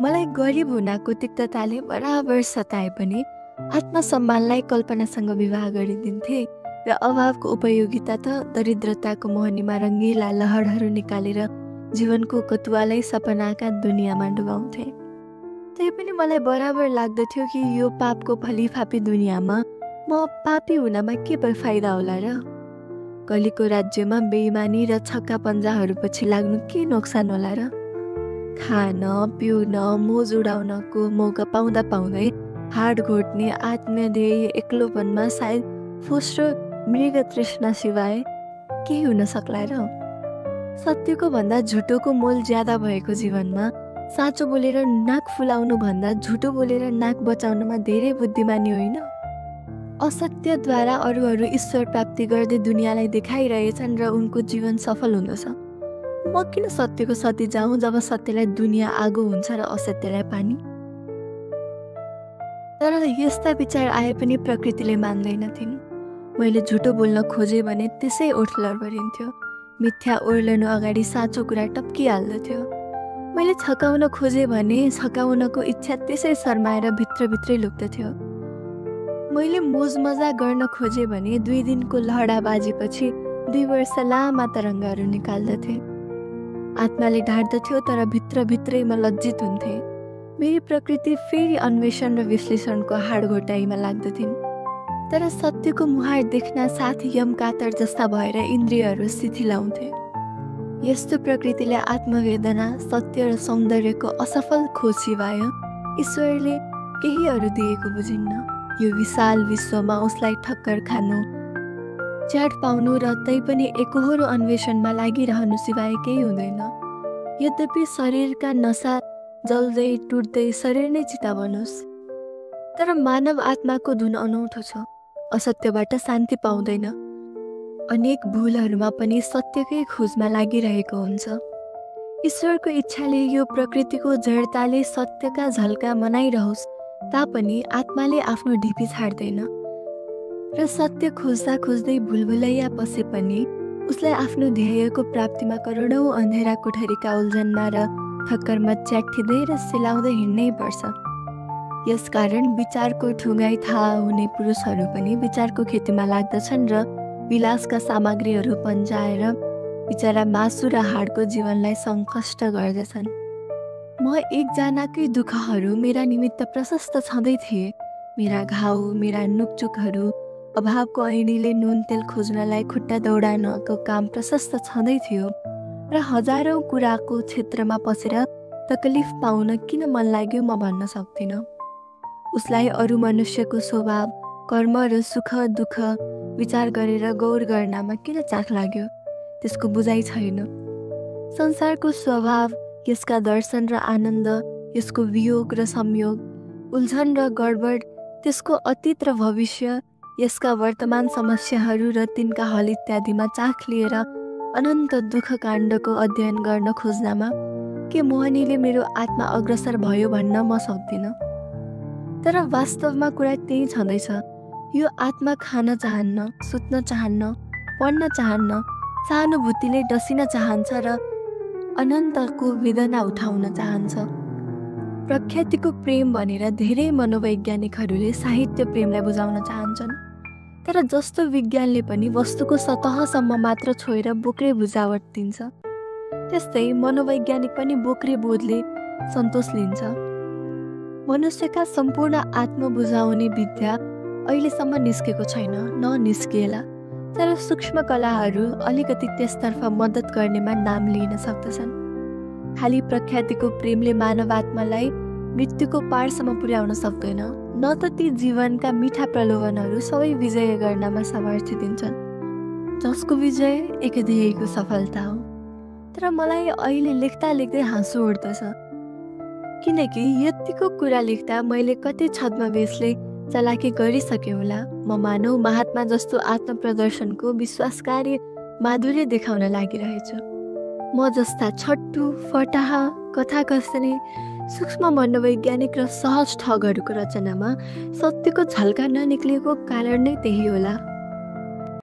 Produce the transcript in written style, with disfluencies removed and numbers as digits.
मलाई गरिब हुनाको तिक्तताले बराबर सताए पनि आत्मसम्मानलाई कल्पनासँग विवाह गरिदिन्थे र अभावको उपयोगिता त दरिद्रताको मोहनीमा रङ्गिला लहरहरू निकालेर जीवनको कतुवालाई सपनाका दुनियाँमा डुबाउँथे। तैपनि मलाई बराबर लाग्दथ्यो कि यो पापको फलिफापी दुनियाँमा म पापी हुनमा के फाइदा होला र? कलीको राज्यमा बेइमानी र छक्का पन्जाहरू पछि लाग्नु के नोक्सान होला र? खान पिउन मोज उडाउनको मौका पाउँदा पाउँदै हाड घोट्ने आत्मदेय एक्लोपनमा सायद फोस्रो मृग तृष्णा सिवाय केही हुन सक्ला र? सत्यको भन्दा झुटोको मोल ज्यादा भएको जीवनमा साँचो बोलेर नाक फुलाउनु भन्दा झुटो बोलेर नाक बचाउनमा धेरै बुद्धिमानी होइन? असत्यद्वारा अरूहरू ईश्वर प्राप्ति गर्दै दुनियाँलाई देखाइरहेछन् र उनको जीवन सफल हुँदछ। म किन सत्यको सती जाउँ जब सत्यलाई दुनियाँ आगो हुन्छ र असत्यलाई पानी? तर यस्ता विचार आए पनि प्रकृतिले मान्दैनथिन्। मैले झुटो बोल्न खोजेँ भने त्यसै ओठ लरबरिन्थ्यो। मिथ्या ओर्लनु अगाडि साँचो कुरा टप्किहाल्दथ्यो। मैले छकाउन खोजेँ भने छकाउनको इच्छा त्यसै शर्माएर भित्रभित्रै लुक्दथ्यो। मैले मोजमजा गर्न खोजेँ भने 2 दिनको लहडाबाजीपछि 2 वर्ष लामा तरङ्गहरू निकाल्दथे। आत्माले ढाड्दथ्यो तर भित्रभित्रैमा लज्जित हुन्थे। मेरी प्रकृति फेरि अन्वेषण र विश्लेषणको हाडघोटाइमा लाग्दथिन्। तर सत्यको मुहार देख्न साथ यमकातर जस्ता भएर इन्द्रियहरू शिथिलाउँथे। यस्तो प्रकृतिले आत्मवेदना सत्य र सौन्दर्यको असफल खोज सिवाय ईश्वरले केही अरू दिएको बुझिन्न। यो विशाल विश्वमा उसलाई ठक्कर खानु च्याट पाउनु र तैपनि एकहोरो अन्वेषणमा लागिरहनु सिवाय केही हुँदैन। यद्यपि शरीरका नसा जल्दै टुट्दै शरीर नै चिता बनोस्, तर मानव आत्माको धुन अनौठो छ। असत्यबाट शान्ति पाउँदैन। अनेक भूलहरूमा पनि सत्यकै खोजमा लागिरहेको हुन्छ। ईश्वरको इच्छाले यो प्रकृतिको जडताले सत्यका झल्का मनाइरहोस् तापनि आत्माले आफ्नो ढिपी छाड्दैन र सत्य खोज्दा खोज्दै भुलभुलैया पसे पनि उसलाई आफ्नो ध्येयको प्राप्तिमा करोडौं अन्धेरा कोठरीका उल्झनमा र ठक्करमा च्याठिँदै र सिलाउँदै हिँड्नै पर्छ। यसकारण विचारको ठुङ्गाई थाहा हुने पुरुषहरू पनि विचारको खेतीमा लाग्दछन् र विलासका सामग्रीहरू पन्जाएर बिचरा मासु र हाडको जीवनलाई सङ्कष्ट गर्दछन्। म एकजनाकै दुःखहरू मेरा निमित्त प्रशस्त छँदै थिए। मेरा घाउ, मेरा नुकचुकहरू, अभावको ऐनीले नुन तेल खोज्नलाई खुट्टा दौडानको काम प्रशस्त छँदै थियो र हजारौं कुराको क्षेत्रमा पसेर तकलिफ पाउन किन मन लाग्यो म भन्न सक्दिनँ। उसलाई अरू मनुष्यको स्वभाव, कर्म र सुख दुःख विचार गरेर गौर गर्नमा किन चाख लाग्यो, त्यसको बुझाइ छैन। संसारको स्वभाव, यसका दर्शन र आनन्द, यसको वियोग र संयोग, उल्झन र गडबड, त्यसको अतीत र भविष्य, यसका वर्तमान समस्याहरू र तिनका हल इत्यादिमा चाख लिएर अनन्त दुःख काण्डको अध्ययन गर्न खोज्नमा के मोहनीले मेरो आत्मा अग्रसर भयो भन्न म सक्दिनँ। तर वास्तवमा कुरा त्यही छँदैछ। यो आत्मा खान चाहन्न, सुत्न चाहन्न, पढ्न चाहन्न, सहानुभूतिले डसिन चाहन्छ र अनन्तको वेदना उठाउन चाहन्छ। प्रख्यातिको प्रेम भनेर धेरै मनोवैज्ञानिकहरूले साहित्य प्रेमलाई बुझाउन चाहन्छन्। तर जस्तो विज्ञानले पनि वस्तुको सतहसम्म मात्र छोएर बोक्रे बुझावट दिन्छ, त्यस्तै मनोवैज्ञानिक पनि बोक्रे बोधले सन्तोष लिन्छ। मनुष्यका सम्पूर्ण आत्म बुझाउने विद्या अहिलेसम्म निस्केको छैन, न निस्किएला। तर सूक्ष्म कलाहरू अलिकति त्यसतर्फ मद्दत गर्नेमा नाम लिन सक्दछन्। खाली प्रख्यातिको प्रेमले मानव आत्मालाई मृत्युको पारसम्म पुर्याउन सक्दैन, न त ती जीवनका मिठा प्रलोभनहरू सबै विजय गर्नमा सामर्थ्य दिन्छन्, जसको विजय एकध्ययको सफलता हो। तर मलाई अहिले लेख्दा लेख्दै हाँसो उठ्दछ, किनकि यतिको कुरा लेख्दा मैले कति छद्मवेशले चलाकी गरिसकेँ होला। म मानव महात्मा जस्तो आत्मप्रदर्शनको विश्वासकारी माधुर्य देखाउन लागिरहेछु। म जस्ता छट्टु फटाहा कथा कस्ने सूक्ष्म मनोवैज्ञानिक र सहज ठगहरूको रचनामा सत्यको झल्का ननिक्लिएको कारण नै त्यही होला।